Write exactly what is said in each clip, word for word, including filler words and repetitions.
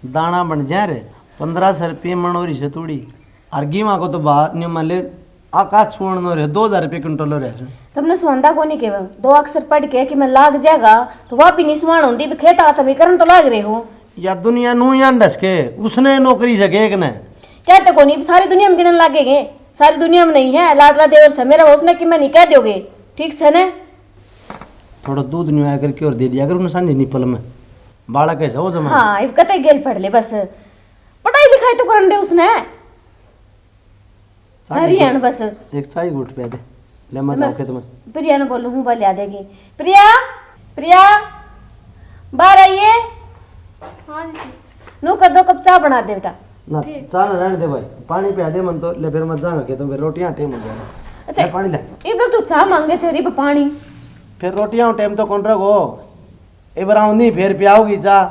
दाना बन जा रे, पन्द्रह सौ रुपये मण हो रही से तूड़ी। अर गेहूं को तो भाव न्यू मले, आकाश छुअण नो रे, दो हजार रुपये क्विंटल हो रहा है। तमने सुनता कोनी केवल, दो अक्षर पढ़ के कि मैं लाग जाएगा, तो वह भी नहीं सुहान होती, भी खेत आता भी करन तो लाग रहे हो। या दुनिया नू या डस के, उसने नौकरी से के एक ने। कहते कोनी, सारी दुनिया में गिणन लागे गए, सारी दुनिया में नहीं है, लाडला देवर से मेरा, उसने कि मैं नहीं कह दोगे, ठीक से ने? थोड़ा दूध न्यू आया करके और दे दिया कर उन्हें सांझे निपल में, बालक ऐसा हो जमा। हाँ, इब कते गेल पढ़ ले बस, पढ़ाई लिखाई तो करन दे उसने। सारी हन बस। एक चाय घूट पे दे। ले, मैं मैं जाऊँ खेत में। प्रिया ने बोलूँ हूँ, वो लिया देगी। प्रिया, प्रिया, बाहर आइए। हाँ जी। नू कर दो कप चाय बना दे बेटा। ना, ठीक। चाय ना रहने दे भाई, पानी पिया दे मन तो। ले, फिर मैं जाऊँगा खेत में, फिर रोटियाँ टाइम हो जाएगा। अच्छा, ले, पानी ले। इब तू चाय मांगे थे, रिब पानी। फिर रोटियाँ टाइम तो कौन रखो? इब आऊँ नहीं, फिर पियाओगी चाय।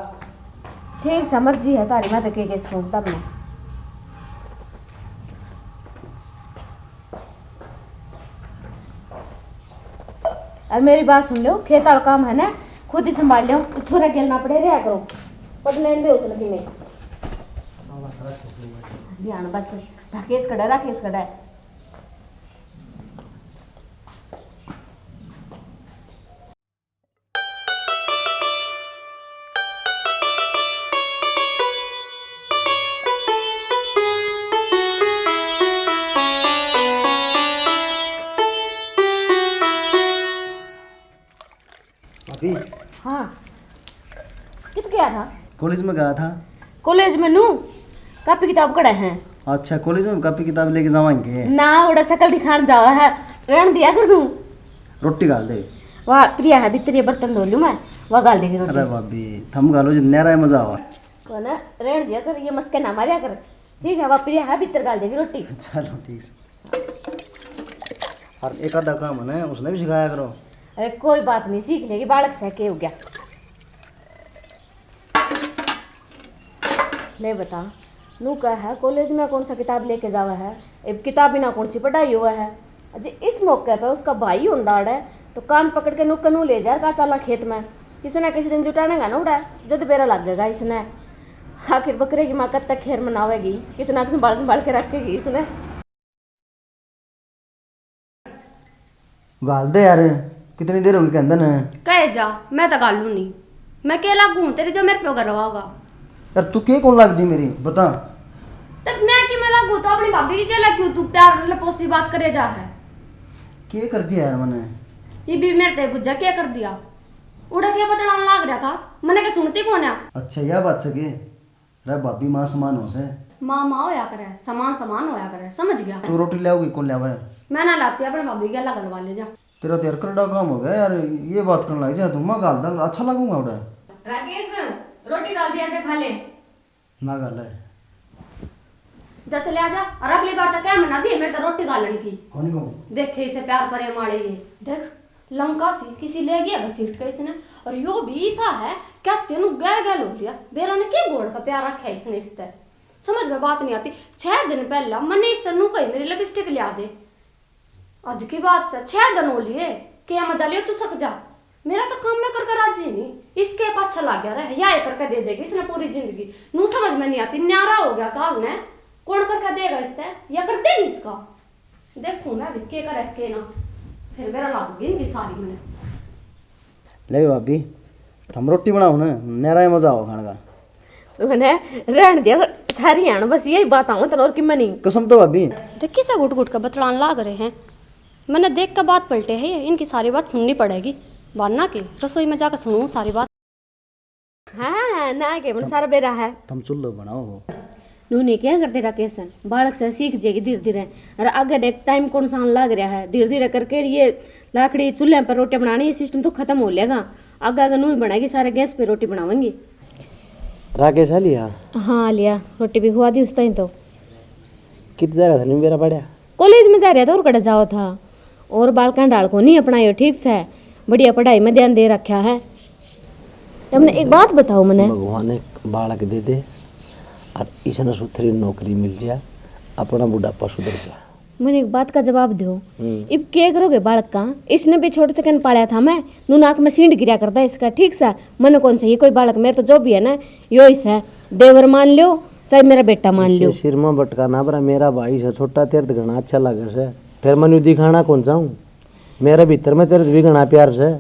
ठीक से मर्जी है तारी, मैं तो के के सुन तब मैं। और मेरी बात सुन लो, खेत वाला काम है ना, खुद ही संभाल लो, छोरा गेल ना पड़े रहा करो, पढ़ लेने दो उसने किमें। ध्यान बस, राकेश खड़ा, राकेश खड़ा है। भाभी। हाँ। कित गया था? कॉलेज में गया था। कॉलेज में नू कापी किताब कड़े हैं। अच्छा, कॉलेज में कापी किताब लेके जावांगे? ना, उड़ा शकल दिखान जावा है। रहन दिया कर दूं। रोटी घाल दे। वाह, प्रिया है भीतर, ये बर्तन धो लूं मैं, वह घाल देगी रोटी। अरे भाभी, थम घालो, जितना न्यारा मजा आवा। तो ना, रहन दिया कर, ये मस्के ना मारया कर। ठीक है, वह प्रिया है भीतर घाल देगी रोटी। चलो, ठीक से। और एक आधा काम है ना, उसने भी सिखाया करो। अरे कोई बात नहीं, सीख लेगी, बालक से के हो गया। ले बता, नू कह है कॉलेज में कौन सा किताब लेके जावा है, इब किताब बिना कौन सी पढ़ाई हुआ है। अजय इस मौके पे उसका भाई होंदा अड़े, तो कान पकड़ के नू कनू ले जा, का चाला खेत में, किसी ना किसी दिन जुटाने का ना उड़ा, जद बेरा लगेगा इसने। आखिर बकरे की माँ कब तक खैर मनावेगी, कितना संभाल संभाल के रखेगी इसने। घाल दे यार, कितनी देर होगी कहंदे ने। कहे जा, मैं तो घालू नहीं। मैं के लागू हूँ तेरी जो मेरे पे गरवा होगा? यार तू के कौन लगदी मेरी, बता। तब मैं कि मैं लागू तो अपनी भाभी की के लगी हूँ, तू प्यार लपोसी बात करे जा है। के कर दिया यार मैंने? ये भी मेरे ते बुझा क्या कर दिया? उड़ा के बतलान लाग रहा था, मैंने क्या सुनती कौन है? अच्छा, यह बात सके। रे भाभी माँ समान हो से। माँ माँ होया करे, समान समान होया करे, समझ गया? तू रोटी ले आओगी, कौन ले आवे? मैं ना लाती, अपने भाभी के अलग हलवा ले जा। तेरा तो यार करड़ा काम हो गया यार, ये बात करने लग जा तू, मैं घाल दाल अच्छा लगूंगा उड़ा। राकेश, रोटी डाल दिया, अच्छा खा ले। ना घाल है। जा चले आ जा, और अगली बार तो क्या मना दिए मेरे तो रोटी घालने की। कौन को? देखे इसे प्यार परे मारे ये। देख, लंका सी किसी ले गया घसीट के इसने, और यो भी ईसा है, क्या तेनू गह गह लो लिया? बेरा ने के गोड़ का प्यार रखा है इसने इसते? समझ में बात नहीं आती। छह दिन पहला मने इससे नू कही मेरी लिपस्टिक लिया दे। आज की बात से छह दिन हो लिए, के मजा लियो चुसक जा। मेरा तो काम में करके राजी नहीं, इसके पाछे लाग गया रहे, या ये करके दे देगी इसने पूरी जिंदगी। नू समझ में नहीं आती, न्यारा हो गया काल ने, कौन करके देगा इससे, या कर देगी इसका। देखूं मैं अभी के करे के ना, फिर मेरा लाग गई इनकी सारी मैंने। ले भाभी, थम रोटी बनाओ ना, न्यारा ही मजा आओ खाने का। उन्हें रहन दिया, सारी आन बस यही बात आऊँ तन और कि मनी। कसम तो भाभी। देख किसे घुट घुट के बतलान लाग रहे हैं। मैंने देख के बात पलटे है, इनकी सारी बात सुननी पड़ेगी। वरना की रसोई में जाकर सुनूं सारी बात। हाँ, ना के मन सारा बेरा है। तुम चूल्हो बनाओ हो। नू ने क्या करते राकेश, बालक से सीख जाएगी धीरे धीरे, और आगे देख टाइम कौन सा आने लाग रहा है, धीरे धीरे करके ये लाकड़ी चूल्हे पर रोटी बनाने ये सिस्टम तो खत्म हो लेगा। आगे आगे नू ही बनाएगी, सारे गैस पे रोटी बनावेंगी। राकेश आ लिया? हाँ, आ लिया, रोटी भी खुआ दी उस ताई तो। कित जा रहा था, नहीं बेरा पड़ा? कॉलेज में जा रहा था और कड़े जाओ था। और बालकां ढाल को नहीं अपना यो ठीक से, बढ़िया पढ़ाई में ध्यान दे रखा है। तमने एक बात बताओ मने। भगवान एक बालक दे दे और इसने सुथरी नौकरी मिल जा, अपना बुढ़ापा सुधर जा। मैंने एक बात का जवाब दो। हम्म। इब के करोगे बालक का? इसने भी छोटे से कन पाला था मैं, नू नाक में सींड गिरा करता इसका, ठीक सा? मने कौन चाहिए कोई बालक, मेरे तो जो भी है ना, यो ही है। देवर मान लो, चाहे मेरा बेटा मान लो। सिर में बटका ना भरा, मेरा भाई से छोटा, तेरे तो घना अच्छा लगे से। फिर मनु दिखाना कौन चाहूँ, मेरे भीतर में तेरे तो भी घना प्यार से।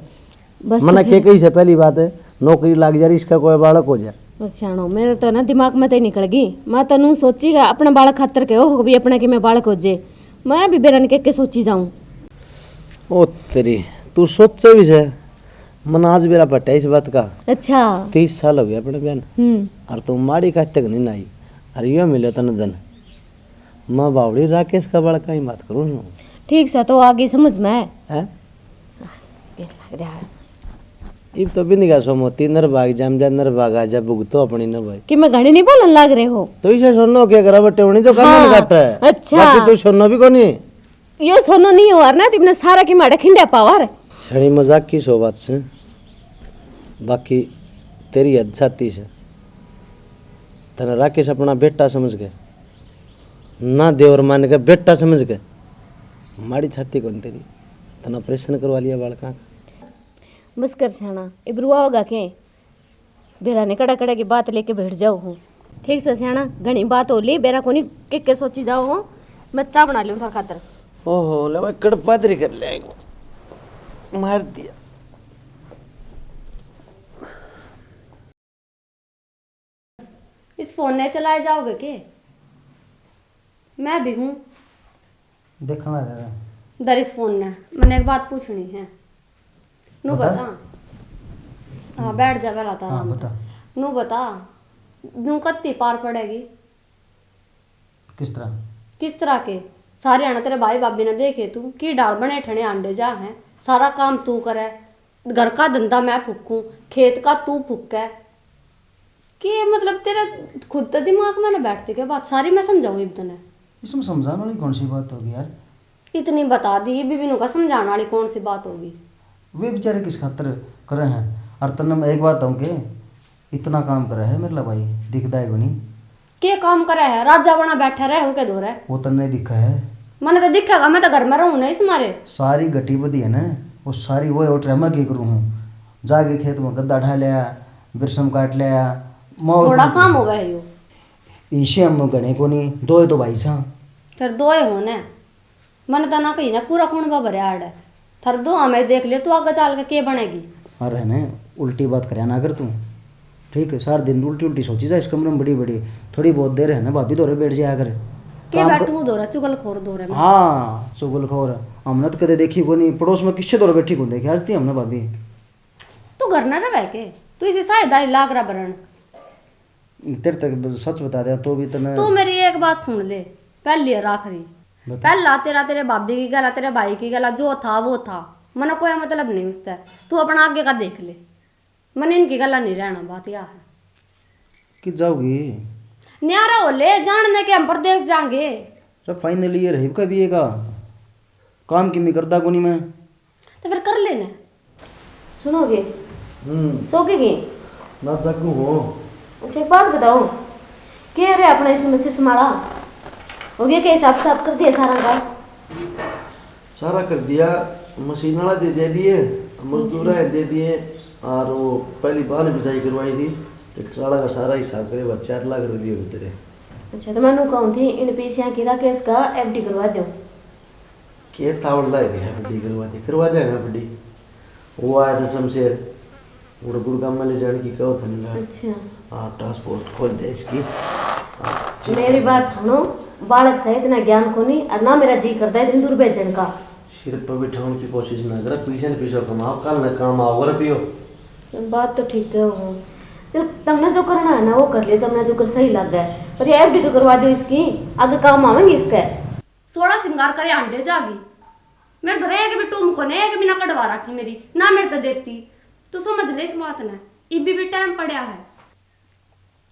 बस मने तो के फिर कही से पहली बात है, नौकरी लाग जा रही, इसका कोई बालक हो जाए। बस सियाणो, मेरे तो ना दिमाग में तो ही निकल गई। मैं तो नू सोची कि अपने बालक खातर के हो भी अपने कि मैं बालक हो जे। मैं भी बेरा ने के, के सोची जाऊं। ओ तेरी, तू सोचे भी से, मन आज बेरा पटा इस बात का। अच्छा। तीस साल हो गए अपने बहन। हम्म। और तू माड़ी का तक नहीं आई। और यो मिले तन धन। मैं बावड़ी राकेश का बालक का ही बात करूँ। ठीक सा तो आगे समझ में। हैं? ये लग रहा है। इब तो बिंद गया सोमो, तीन नर भाग जाम जा, नर भाग आ जा, भुगतो अपनी न भाई। कि मैं घणी नहीं बोलन लाग रहे हो? तो इसे सोनो के करा बटे होनी तो कान हाँ, काट है। अच्छा। बाकी तू सोनो भी कोनी। यो सोनो नहीं हो ना, तुमने सारा की माड़े खिंडा पावर। सड़ी मजाक की सो बात से, बाकी तेरी हद छाती से। तने राकेश अपना बेटा समझ के, ना देवर मान के, बेटा समझ के, माड़ी छाती कौन तेरी। तने ऑपरेशन करवा लिया बालका का। बस कर सियाणा, इब रुआ होगा के? बेरा ने कड़ा कड़ा की बात लेके बैठ जाओ हो। ठीक से सियाणा, घणी बात हो ली, बेरा कोनी के के सोची जाओ हो। मैं चाय बना लूँ थार खातर। ओहो, ले मैं कड़पादरी कर ले, मार दिया। इस फोन ने चलाए जाओगे के? मैं भी हूँ। देखना रह। दर इस फोन ने, मैंने एक बात पूछनी है। नू बता। बता। हाँ, बैठ जा पहला तो हाँ, आराम से। बता। नू बता, नू कत्ती पार पड़ेगी? किस तरह? किस तरह के? सारे आना तेरे भाई भाभी ने देखे तू, की ढाल बने ठने आंडे जा है, सारा काम तू करे, घर का धंधा मैं फूकूं, खेत का तू फूके। के मतलब तेरा खुद तो दिमाग में ना बैठती के बात सारी मैं समझाऊं इब तने। इसमें समझाने वाली कौन सी बात होगी यार? इतनी बता दी, बीबी नु का समझाने वाली कौन सी बात होगी? वे बेचारे किस खातर करे हैं? और तन्ने मैं एक बात कहूँ के इतना काम करे है मेरे ला भाई, दिखदा है कोनी। के काम करे है? राजा बना बैठा रहे हो के धोरे। वो तन्ने दिखा है। मने तो दिखेगा, मैं तो घर में रहूं ना इस मारे। सारी गटी बदी है ना, वो सारी वो उठ रहा, मैं के करूँ हूँ? जाके खेत में गद्दा ढा लिया, बिरसम काट लिया, माहौल बड़ा काम हो गया यो। इसे हम घणे कोनी, दोए तो भाई सा। फिर दोए हो ना। मने तो ना कही ना पूरा कुणबा भरया आड़े। थारे दो हमें देख ले, तू आगे चाल के के बनेगी? अरे ने, उल्टी बात करया ना कर तू, ठीक है? सारा दिन उल्टी उल्टी सोची जा इस कमरे में बड़ी बड़ी। थोड़ी बहुत देर है ना भाभी धोरे बैठ जाया कर। के काम क- बैठू धोरे, चुगलखोर धोरे में। हाँ, चुगलखोर। हमने तो कदे देखी कोनी, पड़ोस में किससे धोरे बैठी कोनी देखी आज थी हमने भाभी। तू घर ना रहे के? तू इसे साहेदारी लाग रहा भरण। तेरे तक ब-, सच बता दे तो भी तने। तू मेरी एक बात सुन ले, पहली और आखिरी। बता। पहला तेरा, तेरे भाभी की गला, तेरे भाई की गला, जो था वो था, मने कोई मतलब नहीं उससे। तू अपना आगे का देख ले, मने इनकी गला नहीं रहना। बात या है। कि जाओगी? न्यारा हो ले, जान दे के हम परदेस जाएंगे। अरे finally ये रही कभी का काम की मैं करदा कोनी मैं। तो फिर कर लेना। सुनोगे? हम्म। सो के गए? ना जागू हो। अच्छा, एक बात बताओ, के रे अपना इसमें सिर संभाला? हो गया के हिसाब साफ कर दिया सारा का? सारा कर दिया, मशीन वाला दे दे दिए, मजदूर आए दे दिए, और वो पहली बान बिजाई करवाई थी, ट्रैक्टर वाला का सारा हिसाब करे, वह चार लाख रुपये बेच रहे। अच्छा, तो मैं कहूँ थी, इन पैसियाँ की राकेश का एफडी करवा दो। के तावड़ लाई रही है बड्डी, करवा दे, करवा देंगे बड्डी। वो आया था शमशेर, वो गुड़गाम में ले जाने की कहो था ना। अच्छा। हाँ, ट्रांसपोर्ट खोल दे इसकी। हाँ, ठीक मेरी है। बात सुनो, बालक से इतना ज्ञान को नहीं, और ना मेरा जी करता है इतनी दूर भेजने का। सिर पर बिठाने की कोशिश ना करा, पीछे न पीछे कमाओ, कल न काम आओ, और पियो। बात तो ठीक है हो। चल, तुमने जो करना है ना, वो कर लियो, तुमने जो कर सही लग है। पर ये एफडी तो करवा दो इसकी, आगे काम आवेंगे इसके। सोलह सिंगार करे हांडे जागी। मेरे तो एक भी टूम कोने, एक भी ना कढ़वा रखी मेरी, ना मेरे तो देती। तू समझ ले इस बात ने, इबी भी टाइम पड़ा है।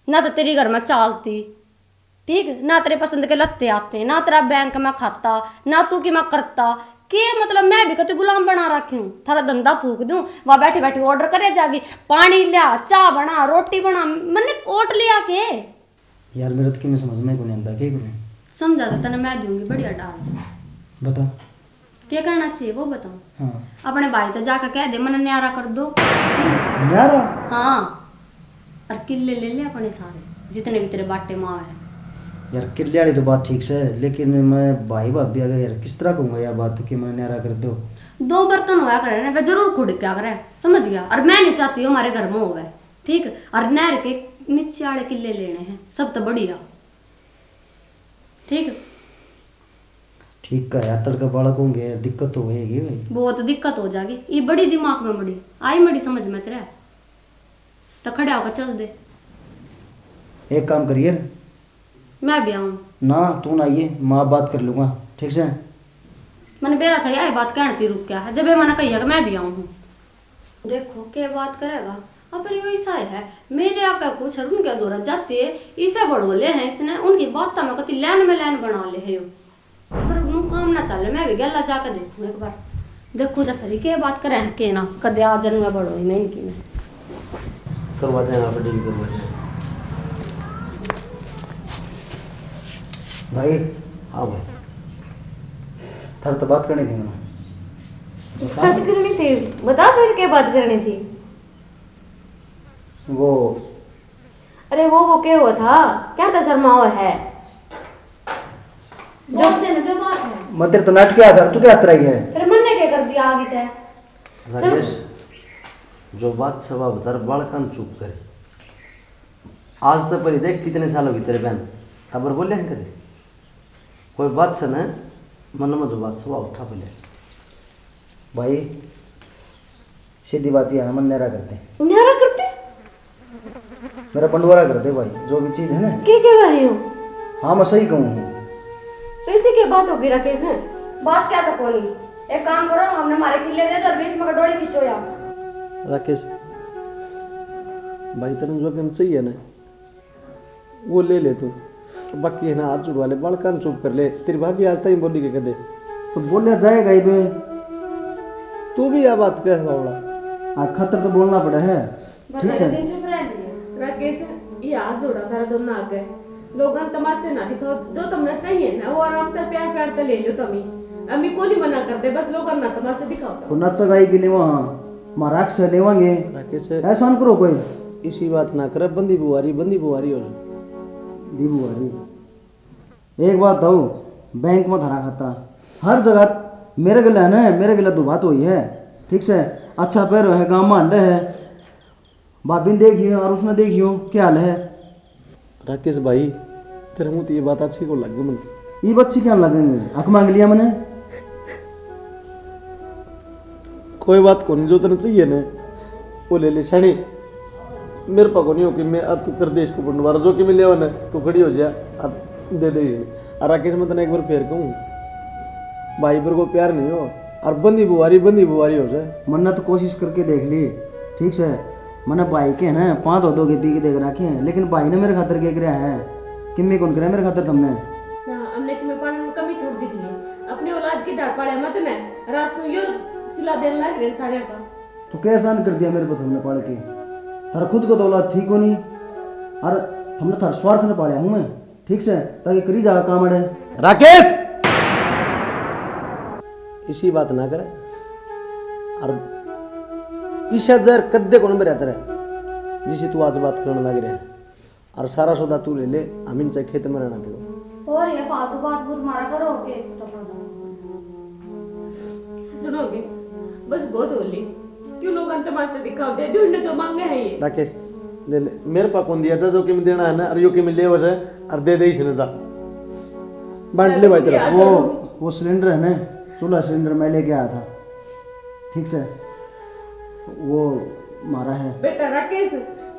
ना तो तेरी घर में चालती, ठीक, ना तेरे पसंद के लत्ते आते, ना तेरा बैंक में खाता, ना तू कि मैं करता। के मतलब, मैं भी कति गुलाम बना रखी हूँ? थारा धंधा फूक दूँ, वहाँ बैठी बैठी ऑर्डर करे जागी, पानी लिया, चाय बना, रोटी बना, मन्ने ओट लिया के? यार, मेरे तो किमें समझ में कोनी आंदा, के करूँ? समझा तो तने मैं दूंगी बढ़िया डाल। बता। क्या करना चाहिए वो बताओ। हाँ। अपने भाई तो जाकर कह दे, मने न्यारा कर दो। न्यारा? हाँ। और किले ले ले अपने सारे, जितने भी तेरे बाटे माँ है। यार, किले वाली तो बात ठीक से, लेकिन मैं भाई भाभी आगे यार किस तरह कहूँगा यह बात कि मैं न्यारा कर दो? दो बर्तन होया करे ना, वे जरूर खुड़ क्या करे, समझ गया? और मैं नहीं चाहती हूँ हमारे घर में होवे, ठीक? और नहर के नीचे वाले किले लेने हैं, सब तो बढ़िया, ठीक? ठीक है यार, तड़के बालक होंगे, दिक्कत तो होएगी भाई। बहुत दिक्कत हो जाएगी। ये बड़ी दिमाग में बड़ी आई, बड़ी समझ में तेरे। तो खड़े होकर चल दे। एक काम करिए। मैं भी आऊँ? ना, तू ना आइए, मैं बात कर लूँगा, ठीक से? मैंने बेरा था यह बात कहने ती रुक गया है, जब ये मैंने कही है कि मैं भी आऊँ हूँ। देखो के बात करेगा। अब रे वैसा है, मेरे आका कुछ और उनके दौरा जाते, इसे बड़ोले हैं इसने, उनकी बात में कति लाइन में लाइन बना ले है यो। पर नु काम ना चले, मैं भी गैला जाके देखूं एक बार। देखूं तो सही के बात करे हैं के ना, कदे आ जन्म बड़ो ही मैं इनकी में। करवा देना, आप डील करवा देना। भाई। हाँ भाई। थारे तो बात करनी थी मैंने। बात करनी थी? बता फिर क्या बात करनी थी? वो अरे वो, वो के हुआ था? क्या था शर्मा हुआ है? जो बोल दे ना, जो बात है। मैं तेरे तो नाटक आ था, तू क्या हत रही है? अरे मन्ने क्या कर दिया आगे तै? राकेश, जो बात सवा बता, बालकान चुप करे। आज तो पहले देख कितने साल हो गए तेरे बहन, खबर बोले हैं कदे? कोई बात से ना, मन में जो बात सवा उठा बोले। भाई, सीधी बात यह है, मन न्यारा कर दे। न्यारा कर दे? मेरा बंटवारा कर दे भाई, जो भी चीज है ना। के कह रहे हो? हाँ, मैं सही कहूँ हूँ। तो ऐसी क्या बात होगी राकेश? बात क्या तो कोनी। एक काम करो, हमने हमारे किले दे दो और बीच में कटोरी खींचो यार। राकेश, भाई तेरे जो कम चाहिए ना, वो ले ले तू। बाकी है ना, हाथ जुड़वा ले, बालकान चुप कर ले। तेरी भाभी आज ताई बोली के कदे? तो बोला जाएगा ही बे। तू भी यह बात कह बावड़ा। हाँ, खतर तो बोलना पड़ा है। ठीक है। दिन चुप रह लिया। राकेश, ये हाथ जोड़ा थारा दोनों आगे। लोगों ने तमाशे ना दिखाओ, जो तुमने चाहिए ना, वो आराम से प्यार प्यार से ले लो तुम ही। अमी को नहीं मना करते, बस लोगों ना तमाशे दिखाओ। तो नच गाई के लेवा, हाँ, मारा अक्सर लेवांगे। राकेश, एहसान करो कोई। इसी बात ना करे, बंदी बुआरी, बंदी बुआरी हो जा। दी बुआरी। एक बात बताओ, बैंक में धरा खाता, हर जगह मेरे गले है ना, मेरे गले दो बात हुई है, ठीक से? अच्छा पैर है, गाँव में हांडे है, भाभी ने देखियो और उसने देखियो, क्या हाल है? राकेश भाई, तेरे मुंह तो ये बात अच्छी को लग मने। ये बात अच्छी क्या लगेंगे? हक मांग लिया मैंने। कोई बात कोनी, जो तने चाहिए ने, वो ले ले। शानी, मेरे पा कोनी हो कि मैं, अब तू कर दे इसको बंटवारा, जो कि मैं लेवा ने, तू खड़ी हो जा, अब दे दे इसने। और राकेश, मैं तने एक बार फेर कहूँ, भाई पर को प्यार नहीं हो, और बंदी बुआरी, बंदी बुआरी हो जाए। मन्ने तो कोशिश करके देख ली, ठीक से, मने भाई के है ना, पाँच दो दो के पी के देख रखे हैं, लेकिन भाई ने मेरे खातर के करया है? किम्मे कौन करे मेरे खातर तुमने? हाँ, हमने किम्मे पानी में कमी छोड़ दी थी। अपनी औलाद की डाल पाले मत ने, रास में यो सिला देने लग रहे सारे का। तो क्या एहसान कर दिया मेरे पे तुमने पाल के? थारा खुद का तो औलाद थी कोनी, और तुमने थारा स्वार्थ ने पाला हूँ मैं, ठीक से, ताकि करी जा काम अड़े। राकेश, इसी बात ना करे, और इसे जहर कद्दे कौन भरया तेरे, जिसे तू आज बात करने लग रहा है। और सारा सौदा तू ले ले, हम इनसे खेत में रहना पियो। और ये फालतू बात बूत मारा करो, केस उठा दो। सुनोगे, बस बहुत हो ली। क्यों लोग अंतमाशे दिखाओ, दे दो इन्हें जो मांगे हैं ये। राकेश, ले ले, मेरे पा कौन दिया था, जो कि मैं देना है ना, और यो कि मैं ले वसे, और दे दे इसने जा। बांट ले भाई तेरा। वो, वो सिलेंडर है ना, चूल्हा सिलेंडर मैं लेके आया था, ठीक से, वो मारा है। बेटा राकेश,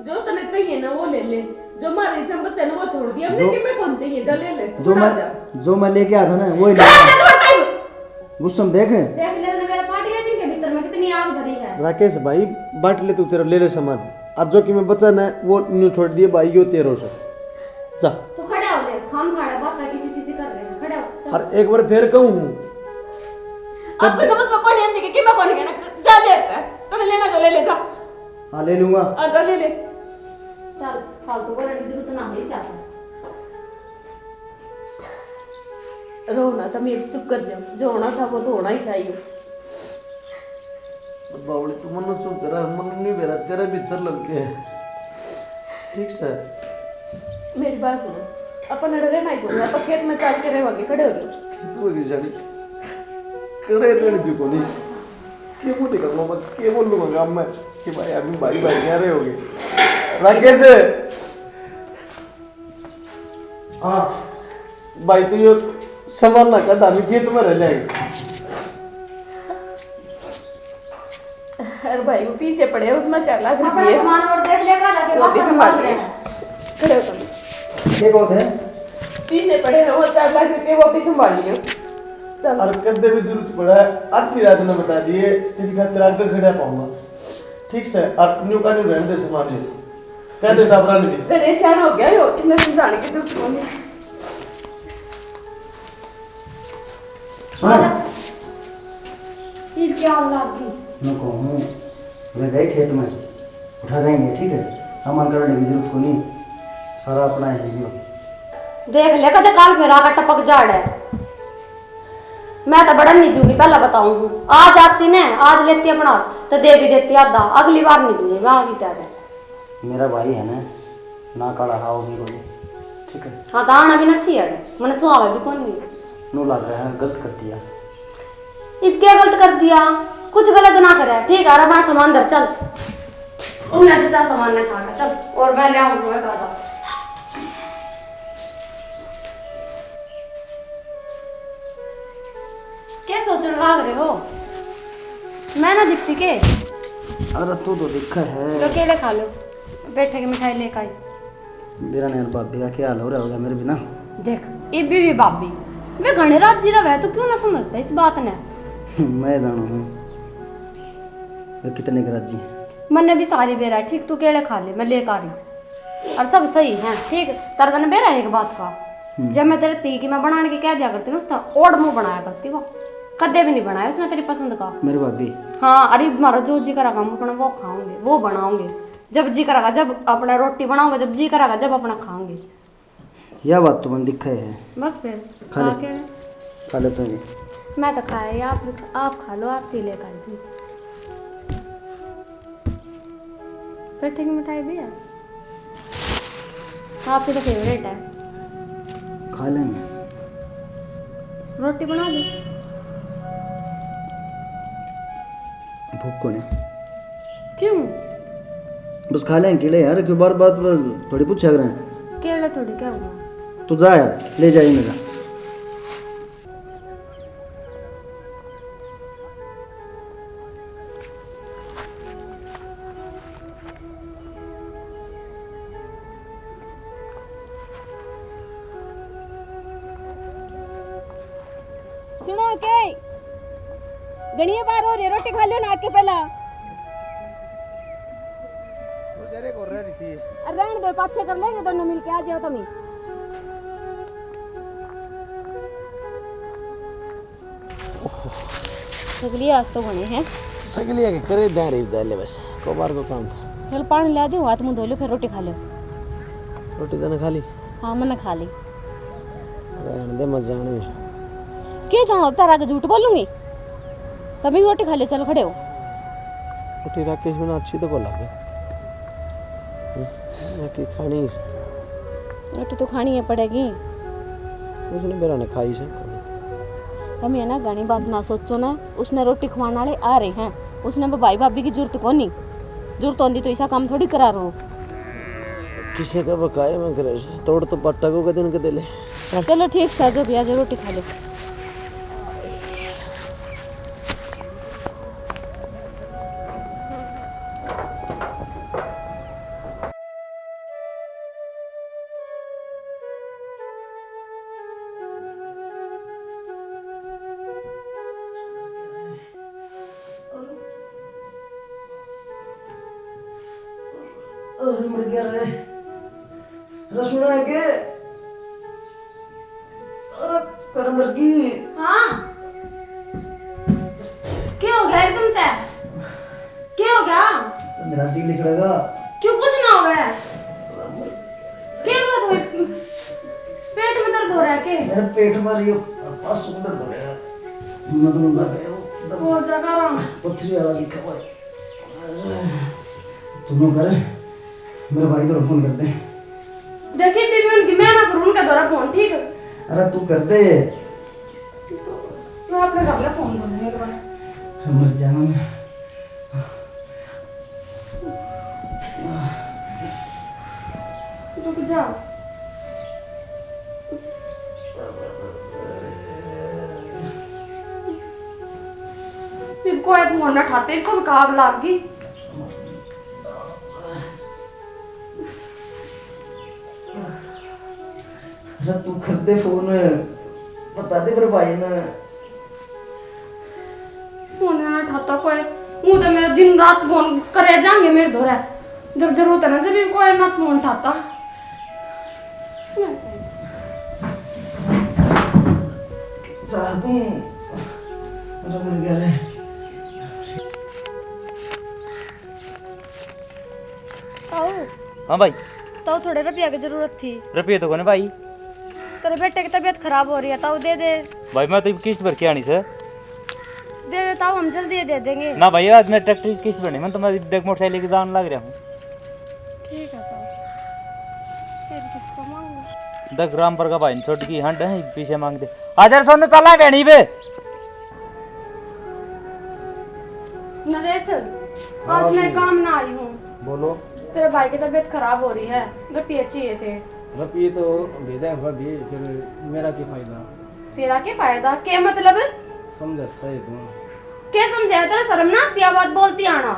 जो तने चाहिए ना वो ले ले, जो मारे से बच्चे ने वो छोड़ दिया, मुझे जो, कि मैं कौन चाहिए, जा ले ले, तू जो खड़ा मैं, जा। जो मैं लेके आया था ना, वो ही ले जा, ले। जा, तू हटा ही। गुस्सा में देख। देख ले ना मेरा पार्टी है, इनके भीतर में कितनी आग भरी है। राकेश भाई, बांट ले तू, तेरा ले ले सामान, और जो कि मैं बचा ना वो न्यू छोड़ दिए भाई, यो तेरो से। जा। तू खड़ा हो ले, खाम खाड़ा बात किसी किसी कर रहे हैं, खड़ा हो, चल। और एक बार फिर कहूँ हूँ, आपको समझ में कौन आती कि मैं कौन कहना, जा ले, तने लेना जो ले ले, जा। हाँ, ले लूंगा। आ, जा ले ले। चल, फालतू बोलने की जरूरत ना हो, इस जाता। रो ना, तुम ये चुप कर जाओ, जो होना था वो तो होना ही था। यो बावली, तू मन्ने चुप करा, मन नहीं बेरा, तेरे भीतर लड़के है। ठीक से? मेरी बात सुनो, अपन अड़े रहना ही कोनी, अपन खेत में चाल के रहवांगे, खड़े हो जाओ। खेत में की जानी, खड़े रहने जो कोनी। के मुंह दिखाऊंगा मैं, के बोलूंगा गांव में कि भाई, अभी भाई, भाई क्या रहे होगे? राकेश, हाँ भाई, तू यो सामान ना काट, हम खेत में रह लेंगे। अरे भाई, वो पीछे पड़े, उसमें चार लाख अपना रुपये। सामान और देख ले, काला के वो भी बाथरूम संभाल में। ले। खड़े हो तुम। ये बहुत है। पीछे पड़े हैं वो चार लाख रुपये, वो भी संभाल लियो। चल। और कदे भी जरूरत पड़ा, आधी रात ने बता दिए, तेरी खातिर आगे खड़ा पाऊंगा। ठीक से, और न्यू का न्यू रहने दे सामान ले। कह दे टाबरा ने भी। घणे सियाणा हो गया यो, इसने समझाने की जरूरत कोनी। सुनो। ये क्या औलाद दी? मैं कहूँ, वे गए खेत में, उठा लेंगे, ठीक है? सामान करने की जरूरत कोनी, सारा अपना ही है यो। देख ले, कदे काल फिर आकर टपक जाड़े। मैं तो बढ़न नहीं दूंगी, पहला बताऊं हूँ। आज आती ने, आज लेती अपना हाथ, तो दे भी देती आधा। अगली बार नहीं दूंगी मैं, आगी त्यारे। मेरा भाई है ना, ना काला हाव भी कोनी, ठीक है? हाँ, तो आना भी ना चाहिए, मैंने सुहावे भी कोनी। नो लग रहा है, गलत कर दिया। इब क्या गलत कर दिया? कुछ गलत ना करे, ठीक है? और अपना सामान धर, चल। उन्हें तो चल, सामान ना खा, चल। और मैं ले आऊँ, मैं खा। क्या सोचने लाग रहे हो? मैं ना दिखती के? अरे तू तो दिखे है। तो केले खा लो, बैठे की मिठाई लेकर आई। मेरा ने यार भाभी का क्या हाल हो रहा होगा मेरे बिना। देख, इब भी, भी भाभी, वे घणे राजी रहे, तू क्यों ना समझता इस बात ने? मैं जानू हूँ वे कितने के राजी हैं। मन्ने भी सारी बेरा है, ठीक, तू केले खा ले, मैं लेकर आ रही हूँ। और सब सही है, ठीक। तर मैंने बेरा एक बात का, हम्म। जब मैं तेरे ती की मैं बनाने की कह दिया करती ना, उसका ओड मुंह बनाया करती वो, कदे भी नहीं बनाया उसने तेरी पसंद का। मेरी भाभी। हाँ, अरे, तुम्हारा जो जी करेगा, हम अपना वो खाओगे, वो बनाओगे, जब जी करेगा जब अपना रोटी बनाओगे, जब जी करेगा जब अपना खाओगे। यह बात तो मैंने दिखा है। बस फिर खा ले। खा के खा ले तू भी। मैं तो खाया, आप, आप खा लो, आप ती लेकर आई थी। पेठे की मिठाई भी है? आपकी तो फेवरेट है। खा लेंगे। रोटी बना दी? भूख कोनी। क्यों? बस खा लेंगे केले यार, क्यों बार बार थोड़ी पूछा करें। केले थोड़ी क्या हुआ? तू जा यार, ले जा इन्हें जा। सुनो के, घणी बार हो रही, रोटी खा लो ना आके पहला। वो जरे को रह रही थी। अरे रहने दो, पाछे कर लेंगे दोनों मिलके, आ जाओ तुम ही। थक लिया आज तो घणे हैं। थक लिया के करे दे रही पहले बस, कोबार को काम था। चल पानी ला दो, हाथ मुंह धो लो, फिर रोटी खा लो। रोटी तने खा ली? हाँ, मैंने खा ली। रहने दे, मत जाने। क्यों जाऊँ, अब तारा के झूठ बोलूंगी? तभी रोटी खा ले, चल खड़े हो। रोटी राकेश बिना अच्छी तो को लगे। हम्म, बाकी खानी। रोटी तो खानी है पड़ेगी। उसने बेरा ने खाई से। तम ये ना घणी बात ना सोचो ना, उसने रोटी खवाने वाले आ रहे हैं, उसने वो भाई भाभी की जरूरत कोनी, जरूरत होंदी तो ऐसा काम थोड़ी करा रो। किसे का बकाया में करे से, तोड़ तो पट्टा को के दिन के दे ले। चल। चलो ठीक से, जो भी आ जाओ, रोटी खा लो। अरे मर गया रे। रे सुना है के? अरे करंदर की। हाँ। क्या हो गया एकदम से? क्या हो गया? मेरा जी लिख रहा। क्यों, कुछ ना हो गया? क्या बात हुई? पेट में दर्द हो रहा के? मेरे पेट में रही हो, पास सुंदर भरे। मैं तो मुंडा पे वो जगह रहा। पथरी वाला दिखा भाई। तू नो करे, मेरे भाई को फोन कर दे। देखिए बीबी, उनकी मैं ना करूँ उनका दौरा फोन, ठीक है? अरे तू कर दे। तो मैं अपने घर में फोन करूँगी एक बार। मर जाऊँ मैं। रुक जा। इनको एक फोन ना ठाते, सब काब लाग गई। अरे तू कर दे फोन, बता दे मेरे भाई ने। फोन ना ठाता कोई, वो तो मेरा दिन रात फोन करे जाएंगे मेरे धोरे, जब जरूरत है ना, जब भी कोई ना फोन ठाता। जा तू, अरे मर गया रे। ताऊ। हाँ भाई। ताऊ, थोड़े रुपया की जरूरत थी। रुपये तो कोने भाई। तेरे बेटे की तबीयत खराब हो रही है, ताऊ दे दे। भाई, मैं तो किस्त भर के आनी से। दे दे ताऊ, हम जल्दी ही दे देंगे। ना भाई, आज मैं ट्रैक्टर की किस्त भरनी, मैं तो मैं देख मोटरसाइकिल लेके जान लग रहा हूँ। ठीक है ताऊ, फिर किसको मांगू? देख रामपुर का भाई ने छोटी की हंड है, पीछे मांग दे। हजार सोनू चला बहनी बे। नरेश, हाँ आज मैं जी। काम ना आई हूँ। बोलो। तेरे भाई की तबीयत खराब हो रही है, रुपये चाहिए थे। रुपये तो भेजा है भाभी, फिर मेरा क्या फायदा? तेरा क्या फायदा? क्या मतलब? समझ सही तू। क्या समझाया तेरा? शर्म ना आती, आ बात बोलती आना।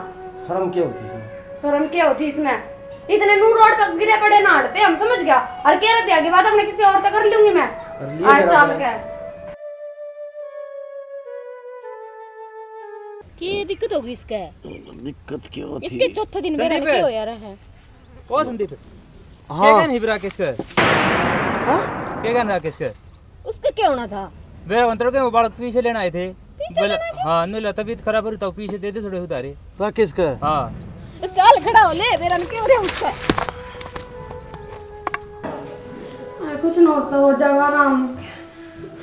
शर्म क्या होती है? शर्म क्या होती इसमें? इतने नू रोड पर गिरे पड़े ना हटते, हम समझ गया। और कह रहे ब्याह के बाद अपने किसी और तक कर लूंगी मैं। कर लिए आज मेरा चाल ब्याह। के। की दिक्कत होगी इसके? दिक्कत क्या होती इसके है? चौथे दिन बेरा संदीप। के होया रहा है? ओ संदीप। हाँ। के कहन हिब राकेश के? हाँ? के कहन राकेश के? उसका क्या होना था? मेरा अंतर के वो बालक पीछे लेना आए थे। पीछे बोले, लेना आए थे? हाँ, नहीं ला, तबीयत खराब हो रही तो पीछे दे दे थोड़े उधारे। राकेश का? हाँ। तो चल खड़ा हो ले, मेरा के हो रहा उसका। अरे कुछ ना होता हो जाएगा आराम।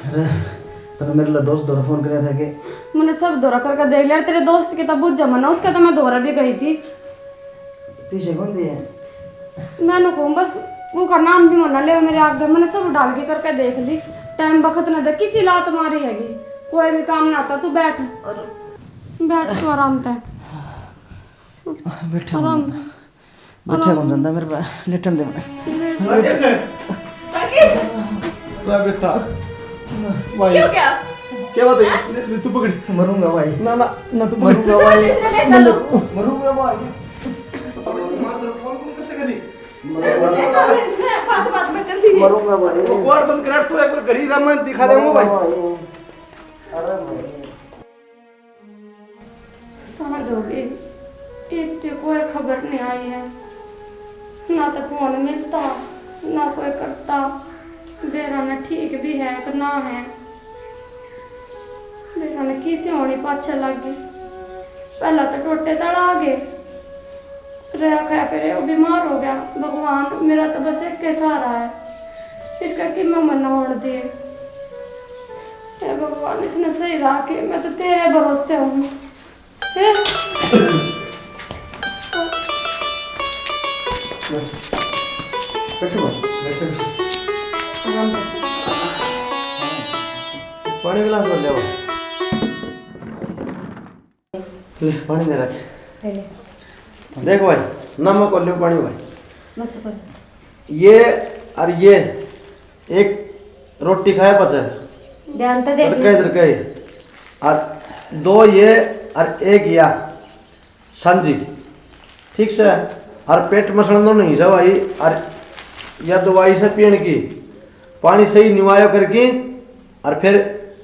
अरे, तने मेरे लिए दोस्त दौरा फोन करया था के? मैंने सब दौरा करके देख लिया, तेरे दोस्त के तो बुझ मना, उसके तो मैं दौरा भी गई थी। पीछे कौन दिए? मैंने कहूँ बस, उनका नाम भी मना ले मेरे आगे, मैंने सब डाल के करके देख ली। टाइम बखत ना दे, किसी लात मारी हैगी, कोई भी काम ना आता। तू बैठ, अरे। बैठ तू आराम तै। बैठा आराम। हूँ। बैठा कौन जानता मेरे पे, लेटन दे मने। लेट। मैं बैठा। भाई। क्यों क्या? क्या बात है? ले, ले, तू पकड़। मरूंगा भाई। ना, ना, ना, तू पकड़। मरूंगा भाई। ले, ले, ले, ले। मरूंगा भाई। मार तेरे फोन कौन कैसे करी? मरूंगा। बात, बात में कर ली। मरूंगा भाई। वो क्वाड बंद करा, तू एक बार घर ही रामायण दिखा दे भाई। मरूंगा भाई। अरे भाई। साँझ हो गई, इब तक कोई खबर नहीं आई है, ना तो फोन मिलता, ना कोई करता। बेरा ने ठीक भी है कि ना है, बेरा ने किसे होनी पाछे लग गई। पहला तो टोटे तल आ गए, रह खा फिर वो बीमार हो गया। भगवान, मेरा तो बस एक ही सहारा है, इसका किम्मा मना होने दे। हे भगवान, इसने सही राह के, मैं तो तेरे भरोसे हूँ। हे बैठो भाई, बैठो, बैठो। पानी गिलास भर ले आओ। ले, पानी दे रख। ले ले। देख भाई, नमक और ले पानी भाई। बस कर। ये और ये एक रोटी खाया पचे। ध्यान तो दे। तड़के, तड़के। और दो ये और एक या सांझी। ठीक से? और पेट मसलन तो नहीं से भाई। और या दवाई से पीण की। पानी सही निवायो करके और फिर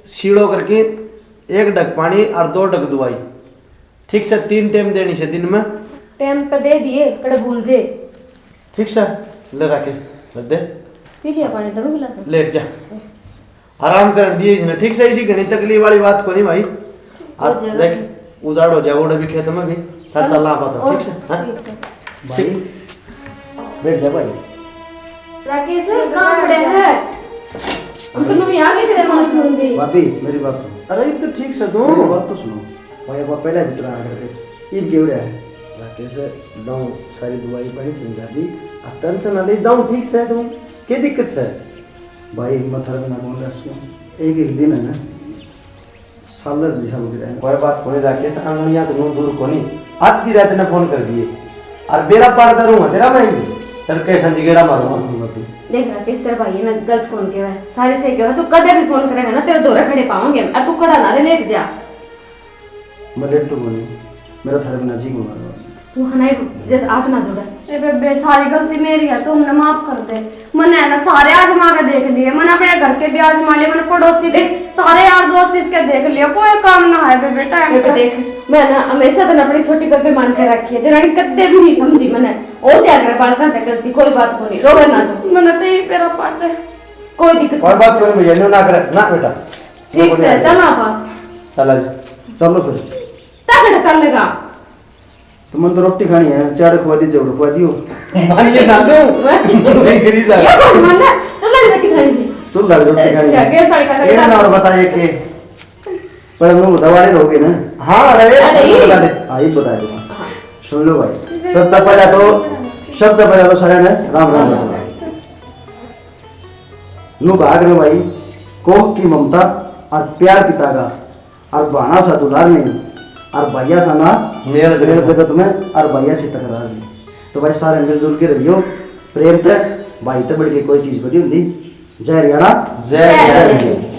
सीलो करके एक ढक पानी और दो ढक दवाई। ठीक से तीन टाइम देनी से दिन में। टाइम पे दे दिए, कड़े भूल जे। ठीक से, ले राकेश, ले दे। पी लिया पानी, धरू गिलास। लेट जा। आराम कर दिए इसने, ठीक से, इसी घणी तकलीफ वाली बात कोनी भाई। हो और जाएगा। देख, उजाड़ हो जाए, उड़े भी खेत में भी। चल, चल। चल, ना पाता, और ठीक से, हाँ? ठीक से। भाई, बैठ जा भाई। राकेश, काम पड़े है। हम तो न्यू ही आ गए थे, मानो सुन दी। भाभी, मेरी बात सुनो। अरे, इब तो ठीक से दो। मेरी बात तो सुनो। भाई, एक बार पहले भीतर आ करके इब क्यों रहा है? राकेश, दाऊं सारी दवाई पानी समझा दी। अब टेंशन ना ले, दाऊं ठीक से तू। क्या दिक्कत से? भाई, मत हर ना कौन रस में एक एक दिन है ना, सालर जैसा हो गया है। कोई बात कोनी राकेश, आंगन या तो दूर कोनी। आधी रात ने फोन कर दिए। और बेरा पाड़ता रहूंगा तेरा मैं भी। तेरे कैसा जिगेड़ा मारूंगा। देख राकेश, तेरा भाई है ना, गलत कौन कहवा है, सारे सही कहवा है। तू कदे भी फोन करेगा ना, तेरे धोरे खड़े पावांगे हम। और तू खड़ा ना रे, लेट जा। मैं लेटू कोनी, मेरा थारे बिना जी को मारो। तू हनाई जैसे हाथ ना जोड़ा। ए बेबे, सारी गलती मेरी है, तू हमने माफ कर दे। मैंने है ना सारे आजमा के देख लिए, मैंने अपने घर के भी आजमा लिए, मैंने पड़ोसी भी, सारे यार दोस्त इसके देख लिए, कोई काम ना है बेबे, टाइम बेबे पे। देख, मैं ना हमेशा तने अपनी छोटी बेबे मान के रखी है, देरानी कदे भी नहीं समझी मैंने। ओ जा कर बालकां तक गलती, कोई बात कोनी, रोवे ना तू। मैंने तो यही पेरा पाटे। कोई दिक्कत और बात कोनी भैया, न्यू ना करे ना बेटा। ठीक से चल आपा। चल आज। चलो फिर। तगड़ चलेगा। तो मन तो रोटी खानी है, चाड़ खुआ दी, जबड़ खुआ दियो। भाई ये ना दो। नहीं करी जा। ये कौन मन है? चलो रोटी खाएंगे। चूल्हा पे रोटी खानी अच्छा, है। गेर साड़ी का ये ना और बताइए कि पर हम लोग दवाड़े रहोगे ना। हाँ अरे अरे। बता दे। हाँ, ये बता दो। हाँ। सुन लो भाई, सबसे पहला तो, सबसे पहला तो सारे ने राम राम बताओ। नु भाग रे भाई, कोख की ममता और प्यार पिता का, और भाणा सा दुलार नहीं, और भैया सा ना मेल जगत मेल में। जगत में, और भैया सी तकरार नहीं। तो भाई सारे मिलजुल के रहियो, प्रेम ते भाई ते बढ़ के कोई चीज बड़ी होंदी। जय हरियाणा, जय जय हरियाणा। हिंद।